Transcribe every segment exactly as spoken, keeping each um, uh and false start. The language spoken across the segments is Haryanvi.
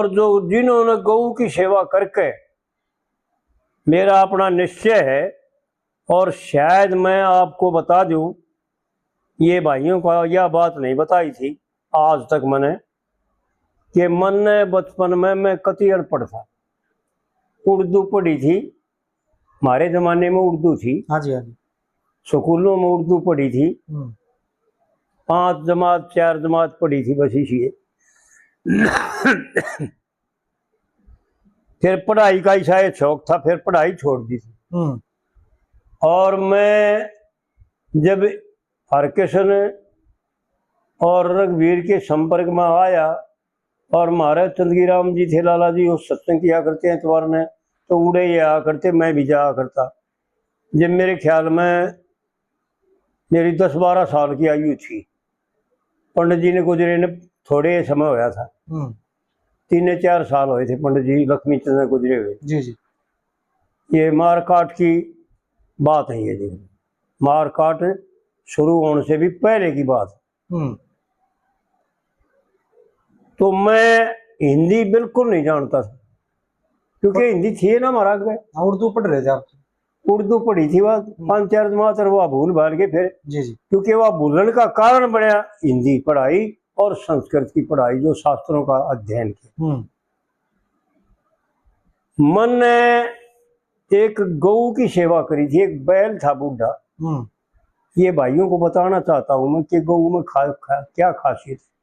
जो, जिन्होंने गौ की सेवा करके, मेरा अपना निश्चय है, और शायद मैं आपको बता दूं, ये भाइयों का यह बात नहीं बताई थी आज तक मैंने, कि मैंने बचपन में, मैं कति अनपढ़ था, उर्दू पढ़ी थी, हमारे जमाने में उर्दू थी, हाँ जी, हाँ जी। स्कूलों में उर्दू पढ़ी थी, हम्म। पांच जमात, चार जमात पढ़ी थी, बस इसी है। फिर पढ़ाई का ही शायद शौक था, फिर पढ़ाई छोड़ दी थी। हम्म। और मैं जब हरकिशन और रघुवीर के संपर्क में आया, और महाराज चंदगी राम जी थे, लाला जी, वो सत्संग किया करते हैं इतवार ने, तो उड़े ही आया करते, मैं भी जाया करता। जब मेरे ख्याल में मेरी दस बारह साल की आयु थी, पंडित जी ने गुजरे ने थोड़े समय होया था, हम्म। तीन चार साल हुए थे पंडित जी लक्ष्मी चंद ने गुजरे हुए। जी, जी। ये मारकाट की बात है, ये देखो, मारकाट शुरू होने से भी पहले की बात। हम्म। तो मैं हिंदी बिल्कुल नहीं जानता था, क्योंकि हिंदी थी ना हमारा आगे। हाँ, उर्दू पढ़ रहे थे आप। उर्दू पढ़ी थी वह, हम्म। पांच चार जमात, और वह भूल भाल के फिर, जी, जी। क्योंकि वह भूलन का कारण बनया हिंदी पढ़ाई और संस्कृत की पढ़ाई, जो शास्त्रों का अध्ययन किया। हम्म। मन ने एक गऊ की सेवा करी थी, एक बैल था बूढ़ा। हम्म। ये भाइयों को बताना चाहता हूं मैं कि गऊ में खा, खा, क्या खासियत है।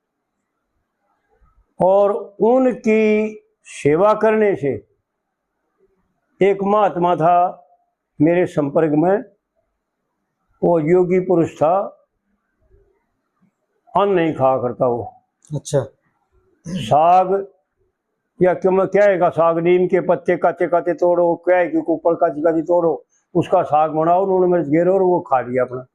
और उनकी सेवा करने से एक महात्मा था मेरे संपर्क में, वो योगी पुरुष था, अन्न नहीं खाया करता वो। अच्छा। साग या क्यों, मैं क्या है का साग, नीम के पत्ते काचे काचे तोड़ो, क्या है कि ऊपर काची काची तोड़ो, उसका साग बनाओ, लूण मिर्च गेरो और वो खा लिया अपना।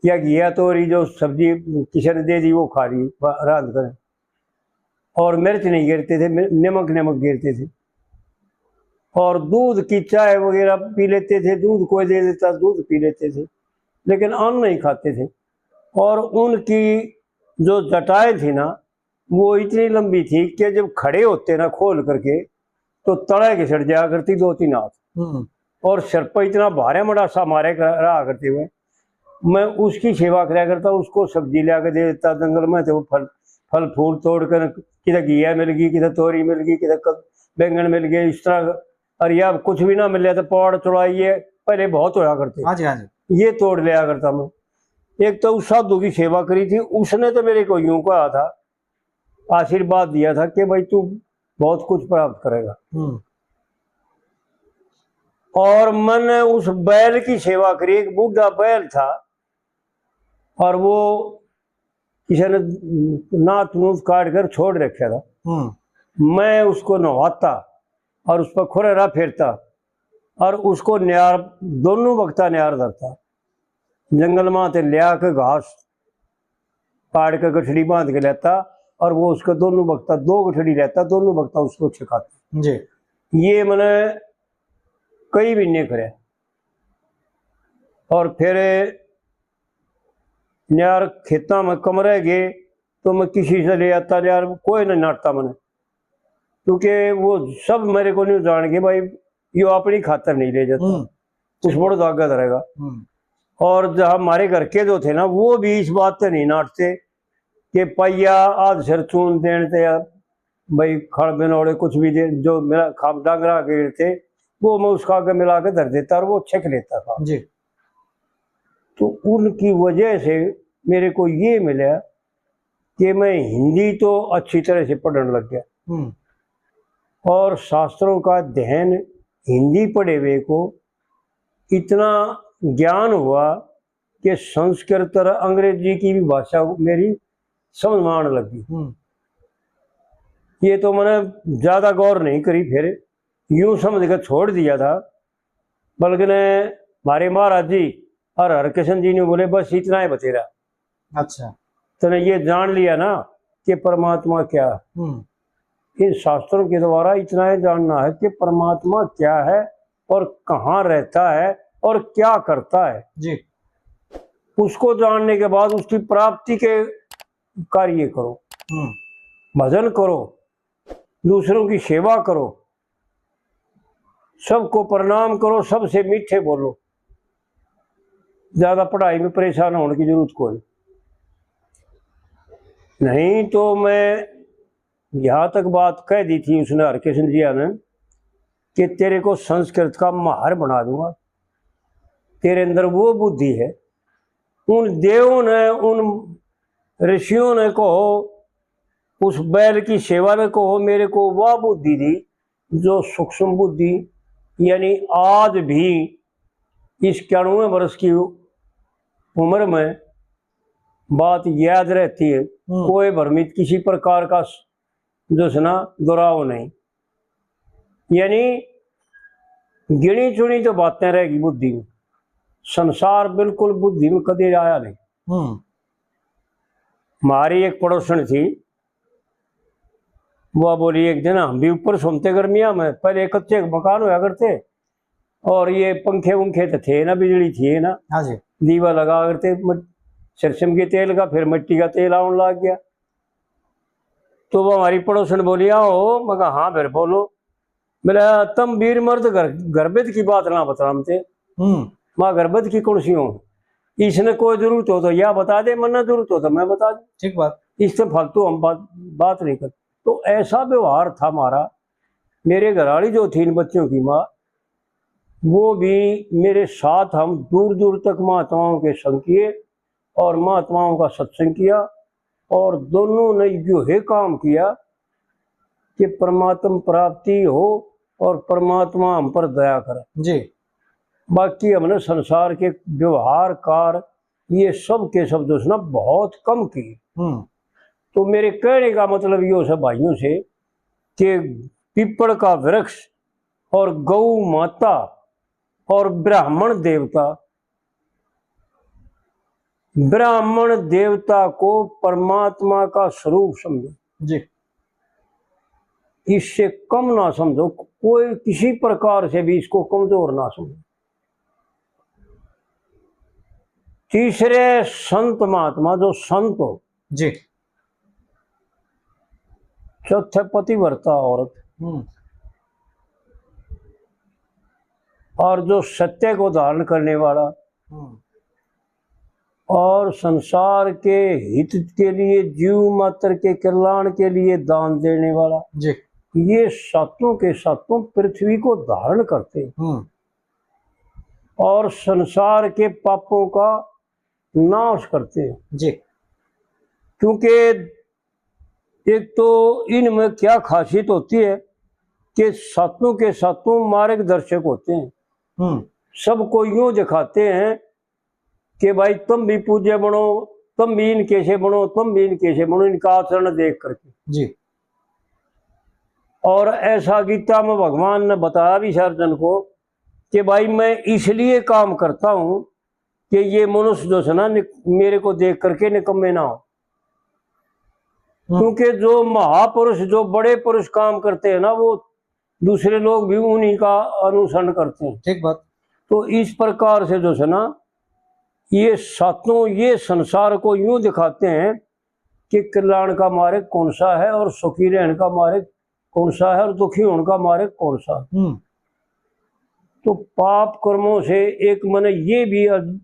या घिया तोरी जो सब्जी किसी ने दे दी, वो खा ली, ब-, रांध कर। और मिर्च नहीं गिरते थे, मि-, नमक, नमक गिरते थे। और दूध की चाय वगैरह पी लेते थे, दूध कोई दे देता, दूध पी लेते थे, लेकिन अन्न नहीं खाते थे। और उनकी जो जटाएं थी ना, वो इतनी लंबी थी कि जब खड़े होते ना खोल करके, तो तले घिसड़ जाया करती दो तीन हाथ। हम्म। और सिर पर इतना भारे मड़ासा मारे कर-, रहा करते हुए। मैं उसकी सेवा करया करता, उसको सब्जी ला के दे देता जंगल में, तो वो फल, फल फूल तोड़ कर, किधर घिया मिल गई, किधर तोरी मिल गई, किधर क-, बैंगन मिल गए, इस तरह। और या कुछ भी ना मिले तो पौड़ चढ़ाई, ये पहले बहुत होया करते। हाँ जी, हाँ जी। ये तोड़ लिया करता मैं। एक तो उस साधु की सेवा करी थी, उसने तो मेरे को यूं कहा था, आशीर्वाद दिया था कि भाई तू बहुत कुछ प्राप्त करेगा। हम्म। और मैंने उस बैल की सेवा करी, एक बूढ़ा बैल था, और वो किसी ने नाथ नूथ काट कर छोड़ रखा था। हम्म। मैं उसको नहवाता और उस पर खुरेरा फेरता और उसको न्यार, दोनों बख्ता न्यार धरता। जंगल में ते लिया के घास काट के गठड़ी बांध के लेता और वो उसके दोनों बख्ता, दो गठड़ी लेता, दोनों बख्ता उसको छिकाता। जी। ये मैंने कई महीने करे। और फिर न्यार खेतां में कम रह गए, तो मैं किसी से ले आता न्यार, कोई नहीं नाटता मैंने, क्योंकि वो सब मेरे को नहीं जान के भाई, यो अपनी खातर नहीं ले जाता। हम्म। उस बड़ो दागा धरेगा। हम्म। और जो हमारे घर के जो थे ना, वो भी इस बात से नहीं नाटते कि पाइया आध सिर चून देने ते या भाई खड़ बिनौड़े कुछ भी दे, जो मेरा खाब डांगरा के थे, वो मैं उसका आगे मिला के धर देता और वो छिक लेता था। जी। तो उनकी वजह से मेरे को ये मिला कि मैं हिंदी तो अच्छी तरह से पढ़ने लग गया। हम्म। और शास्त्रों का अध्ययन हिंदी पढ़े हुए को इतना ज्ञान हुआ कि संस्कृत और अंग्रेजी की भी भाषा मेरी समझ में आने लगी। हम्म। ये तो मैंने ज्यादा गौर नहीं करी, फिर यूं समझ के छोड़ दिया था। बल्कि ने हमारे महाराज जी और हरकिशन जी ने बोले, "बस इतना ही बतेरा।" अच्छा। तूने ये जान लिया ना कि परमात्मा क्या है। हम्म। इन शास्त्रों के द्वारा इतना ही जानना है कि परमात्मा क्या है और कहाँ रहता है और क्या करता है। जी। उसको जानने के बाद उसकी प्राप्ति के कार्य करो, हम्म। भजन करो, दूसरों की सेवा करो, सबको प्रणाम करो, सबसे मीठे बोलो। ज्यादा पढ़ाई में परेशान होने की जरूरत कोई नहीं। तो मैं यहाँ तक बात कह दी थी उसने, हरकिशन जिया ने, कि तेरे को संस्कृत का माहिर बना दूंगा। तेरे अंदर वो बुद्धि है। उन देवों ने, उन ऋषियों ने कहो, उस बैल की सेवा ने कहो, मेरे को वह बुद्धि दी जो सूक्ष्म बुद्धि, यानी आज भी इस इक्यानवे वर्ष की उम्र में बात याद रहती है। हम्म। कोई भ्रमित किसी प्रकार का स-, जो है ना, दोहराव नहीं। यानी गिनी चुनी तो बातें रहेगी बुद्धि में, संसार बिल्कुल बुद्धि में कदे आया नहीं। हम्म। हमारी एक पड़ोसन थी, वो बोली, एक दिन हम भी ऊपर सोते गर्मियां में, पहले कच्चे मकान होया करते और ये पंखे वंखे तो थे ना, बिजली थी ना, हाँ जी। दीवा लगा करते, मट-, सरसों के तेल का, फिर मिट्टी का तेल आने लग गया। तो वो हमारी पड़ोसन बोली, "आओ।" मैं कहा, "हाँ, फिर बोलो।" बोले, "तुम वीर मर्द घर, घर भेद की बात ना बतलामते।" हम्म। माँ घर भेद की कौन सी हो? इसने कोई जरूरत हो तो या बता दे, मन्ने जरूरत हो तो मैं बता दूं। ठीक बात। इससे फालतू हम बात, बात नहीं करते। तो ऐसा व्यवहार था हमारा। मेरे घरवाली जो थी इन बच्चों की माँ, वो भी मेरे साथ, हम दूर दूर तक महात्माओं के संग किए और महात्माओं का सत्संग किया, और दोनों ने यो ही काम किया कि परमात्म प्राप्ति हो और परमात्मा हम पर दया करे। जी। बाकी हमने संसार के व्यवहार कार ये सब के सब जो है ना बहुत कम किए। हम्म। तो मेरे कहने का मतलब यो है भाइयों से कि पीपल का वृक्ष और गौ माता और ब्राह्मण देवता, ब्राह्मण देवता को परमात्मा का स्वरूप समझो। जी। इससे कम ना समझो, कोई किसी प्रकार से भी इसको कमजोर ना समझो। तीसरे संत महात्मा जो संत हो, जी। चौथे पतिव्रता औरत, हम्म। और जो सत्य को धारण करने वाला, हम्म। और संसार के हित के लिए, जीव मात्र के कल्याण के लिए दान देने वाला, जी। ये सातों के सातों पृथ्वी को धारण करते हैं। हम्म। और संसार के पापों का नाश करते हैं। जी। क्योंकि एक तो इनमें क्या खासियत होती है कि सातों के सातों मार्गदर्शक होते हैं। हम्म। सबको यूं दिखाते हैं कि भाई, तुम भी पूज्य बनो, तुम भी इनके से बनो, तुम भी इनके से बनो, इनका आचरण देख करके। जी। और ऐसा गीता में भगवान ने बताया भी अर्जुन को कि भाई, मैं इसलिए काम करता हूं कि ये मनुष्य जो है ना, नि-, मेरे को देख करके निकम्मे ना हो। हम्म। क्योंकि जो महापुरुष, जो बड़े पुरुष काम करते हैं ना, वो दूसरे लोग भी उन्हीं का अनुसरण करते हैं। ठीक बात। तो इस प्रकार से जो है ना, ये सातों, ये संसार को यूं दिखाते हैं कि कल्याण का मार्ग कौन सा है और सुखी रहने का मार्ग कौन सा है और दुखी होने का मार्ग कौन सा। हम्म। तो पाप कर्मों से एक मैंने ये भी अज-,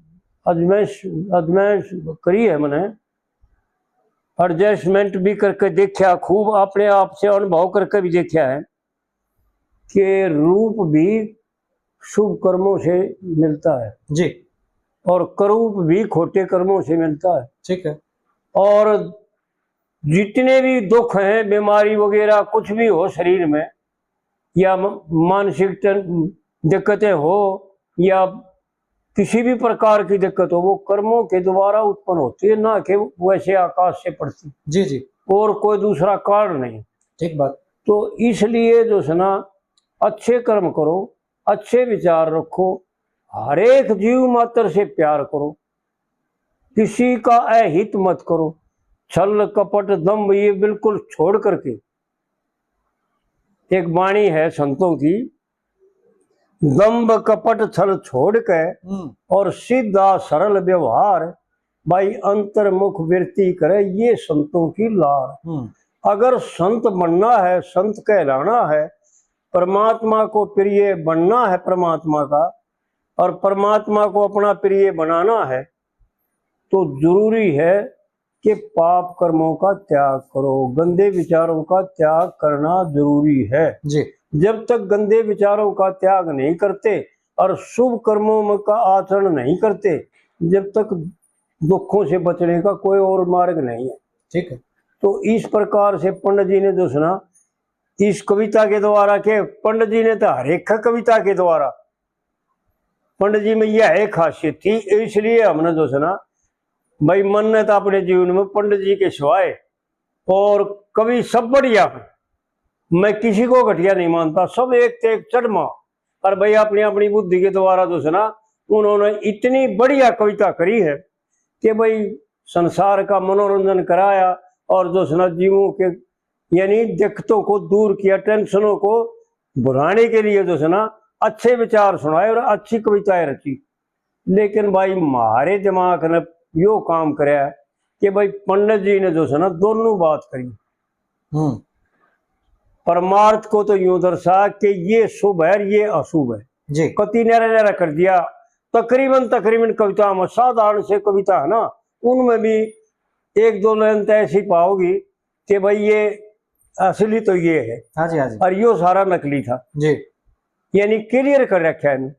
अजमाइश, अजमाइश करी है मैंने, एडजस्टमेंट भी करके देखा, खूब अपने आप से अनुभव करके भी देखा है कि रूप भी शुभ कर्मों से मिलता है। जी। और करूप भी खोटे कर्मों से मिलता है। ठीक है। और जितने भी दुख हैं, बीमारी वगैरह कुछ भी हो शरीर में, या म-, मानसिक तन-, दिक्कतें हो, या किसी भी प्रकार की दिक्कत हो, वो कर्मों के द्वारा उत्पन्न होती है, ना कि वैसे आकाश से पड़ती। जी, जी। और कोई दूसरा कारण नहीं। ठीक बात। तो इसलिए जो है ना, अच्छे कर्म करो, अच्छे विचार रखो, हर एक जीव मात्र से प्यार करो, किसी का अहित मत करो, छल कपट दंभ ये बिल्कुल छोड़ करके। एक वाणी है संतों की, दंभ कपट छल छोड़ के हम्म। और सीधा सरल व्यवहार, भाई अंतर्मुख वृत्ति करे, ये संतों की लार। हम्म। अगर संत बनना है, संत कहलाना है, परमात्मा को प्रिय बनना है परमात्मा का, और परमात्मा को अपना प्रिय बनाना है, तो जरूरी है कि पाप कर्मों का त्याग करो, गंदे विचारों का त्याग करना जरूरी है। जी। जब तक गंदे विचारों का त्याग नहीं करते और शुभ कर्मों में का आचरण नहीं करते, जब तक दुखों से बचने का कोई और मार्ग नहीं है। ठीक है। तो इस प्रकार से पंडित जी ने जो सुना, इस कविता के द्वारा के, पंडित जी ने तो हर एक कविता के द्वारा, पंडित जी में यह एक खासियत थी, इसलिए हमने जो सुना भाई, मन ने तो अपने जीवन में पंडित जी के सिवाय और कवि सब बढ़िया है। मैं किसी को घटिया नहीं मानता, सब एक ते एक चढ़मा। और भाई, अपनी अपनी बुद्धि के द्वारा जो सुना, उन्होंने इतनी बढ़िया कविता करी है कि भाई, संसार का मनोरंजन कराया और जो सुना, जीवों के, यानी दिक्कतों को दूर किया, टेंशनों को भुलाने के लिए जो सुना, अच्छे विचार सुनाए और अच्छी कविताएं रची। लेकिन भाई, म्हारे दिमाग ने यो काम करया कि भाई, पंडित जी ने जो सुना, दोनों बात करी। हम्म। परमार्थ को तो यूं दर्शा कि ये शुभ है और ये अशुभ है। जी। कति न्यारा न्यारा कर दिया। तकरीबन, तकरीबन कविता में, साधारण से कविता है ना, उनमें भी एक दो लाइन तो ऐसी पाओगी कि भाई, ये असली तो ये है हाँ जी, हाँ जी। और यो सारा नकली था। जी। यानी क्लियर कर रखा है इन्हें।